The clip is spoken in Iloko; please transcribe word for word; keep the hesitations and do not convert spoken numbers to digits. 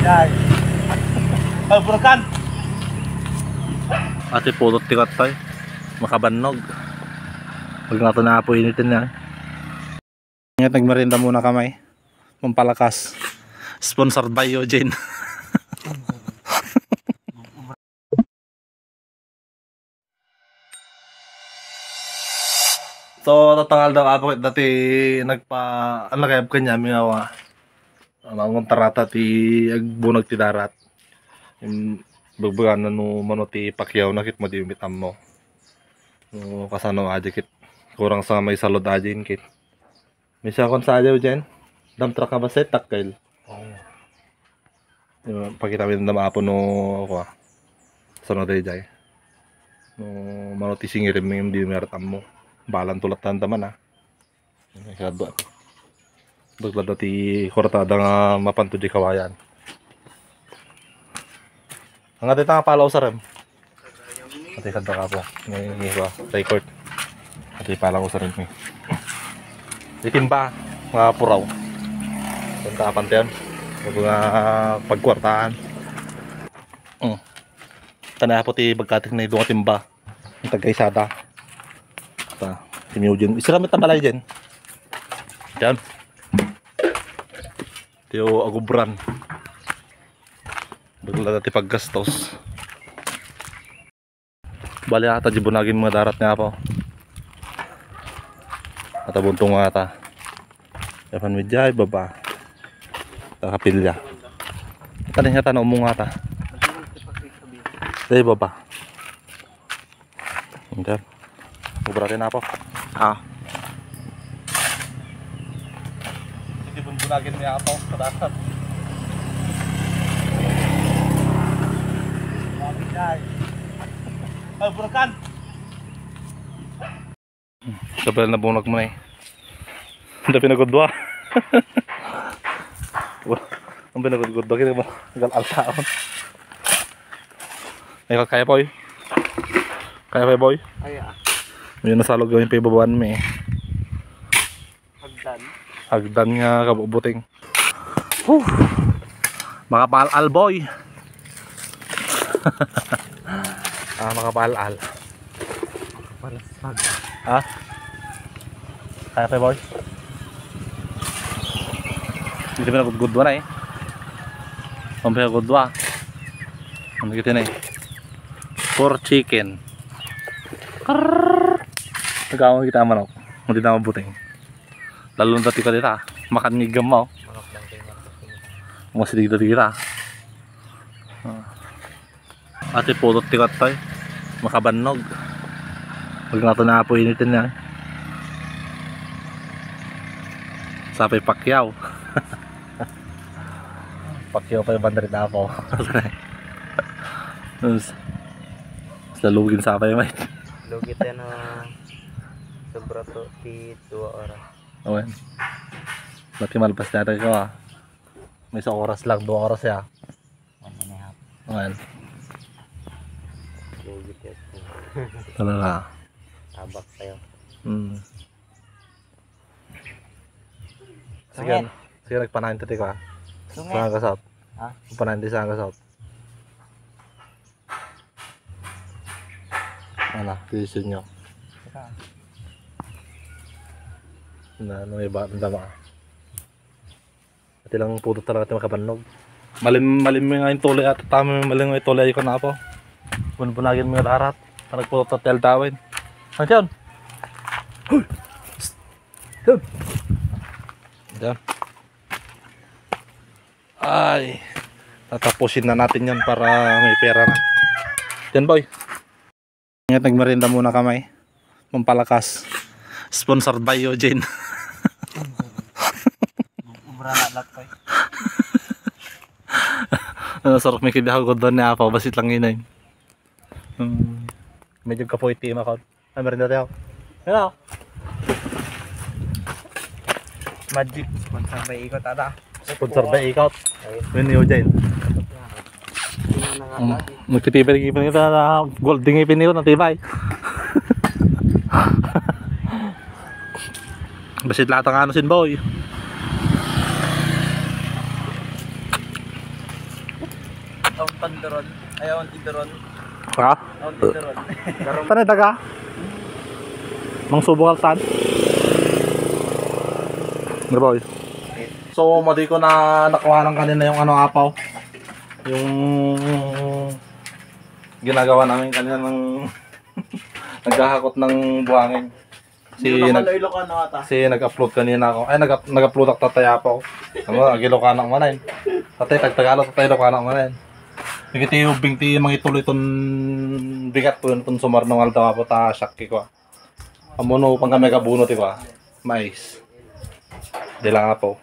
Ay. Ay, burakan. Ati pudot ti kattay. Makabannog. Pag nato na apo initin na. Ngayon, nagmerienda muna kami. Pampalakas. Sponsored by Eugene. So, tatangal daw apo dati nagpa, ano kaya, kanya, mingawa. Manguntarata ti agbunag ti darat. Im, bagbaga na no mano ti pakiyaw na kit mo di umit ammo. No, kasano aja kit. Kurang sa may salod aja in kit. May sakon sa aja, Jen? Dump truck ka ba set takkel? Oo. Pakita mi dama apo no, kwa. Sano day jay? No, mano ti singirim mi, di merat ammo. Balan tulat tan taman, ah. Ikadua. Baglada ti kuratada nga mapanto di kawayan. Ang ati nga pala usarem. Ati kadda ka po. May, may iba. Record. Ati pala usarem mi. Itimba. Mga puraw. Punta ka panteon. Huwag nga pagkwartaan. Mm. Tanapo ti bagkatik na idong timba. Ang tagkaysada. Ta, si Mio Jen. Isira met ta balay, Jen. Yan. Tiyo agubran. Bagla ti paggastos. Bali ata di bunagin mga darat nga po. Ata buntong ata. Yapan media ay baba. Kakapilya. Tani nga tanaw mo nga ta. Dahil baba. Hindi. Ubra rin apo. Ah. Hindi bunbunagin niya apo. Kadakat. Ay, burakan. Sabay na bunag mo na eh. Ang pinagudwa. Ang pinagudwa kini mo. Gal altaon. Ay, kaya, boy. Kaya, boy. Ay, ah. May nasalog yung pibabaan mo eh. Hagdan. Hagdan nga kabubuting. Huh. Makapal-al, boy. Ah, makapal-al. Palasag. Ha? Kaya pa, boy? Hindi pa nagudgudwa na eh. Ang pinagudwa. Ano kita na eh? Four chicken. Karrrr. Nagkawang kita manok. Hindi na mabuting. Lalo na dati ka dita. Makan ngigam mo. Manok lang kayo, manok. Masidig dati kita. Ah. Ati pudot ti kattay. Makabannog. Pag nato na apo initin na. Sapay pakyaw. Pakyaw pa yung bandrit apo. Mas, mas lalugin sapay, mate. Lugit yan, ah, sobra to, ti dua oras. Awen. Mati malpas na tayo, ah. May sa oras lang, dua oras ya. One and a half. Ayan. Lugit yan. Talaga. Tabak sa'yo. Hmm. Sige, Sungit. Sige, nagpanahin tati ka. Sungit. Sa gasap. Ha? Panahin ti sa gasap. Ano, piso nyo. Saka. Na, ano, iba, ang dama. Ati lang pudot talaga ti makabannog. Malim-, malim nga yung tuloy at tama, malim nga yung tuloy ko na po. Bunbunagin mo yung darat. Parang pudot at tiyal tawin. Ano yun? Hoy! Psst! Yun. Yan. Ay. Tatapusin na natin yan para may pera na. Yan, boy. Ngayon, nagmerienda muna kami. Pampalakas. Sponsored by Eugene. Ubra na lahat, eh. Ano, sarap may kibiyaw ko doon ni Apo. Basit lang yun, eh. Hmm. Medyo kapoy team ako. Ah, merienda tayo. Hello. Magic. Sponsor by Ikot, ata. Sponsor by Ikot. Ayun. Yun, Eugene. Yun na nga Mm. lagi. Nagtitibay lagi pa nito na gold dingi piniro na tibay. Basit lahat ang ano sin boy. Pandoron. Ayaw, ang tidoron. Ha? Ang tidoron. Tan itaga? Mangsubo ka tan? Grabe. So, madi ko na nakuhanan kanina yung ano, apaw. Yung ginagawa namin kanina ng naghahakot ng buhangin. Si Hindi nag- naman Ilocano ata. Si nag-upload kanina ako. Ay, nag- nag-upload ako tatay apaw. Ano, ag-Ilocano man ay. Tatay, tag-Tagalog, tatay, Ilocano man ay. Nagiti ubing ti mangituloy ton bigat ko, ton sumarnong aldaw apo ta, sakki ko. Amuno pang kami kabuno ti ko. Mais. Di lang apo.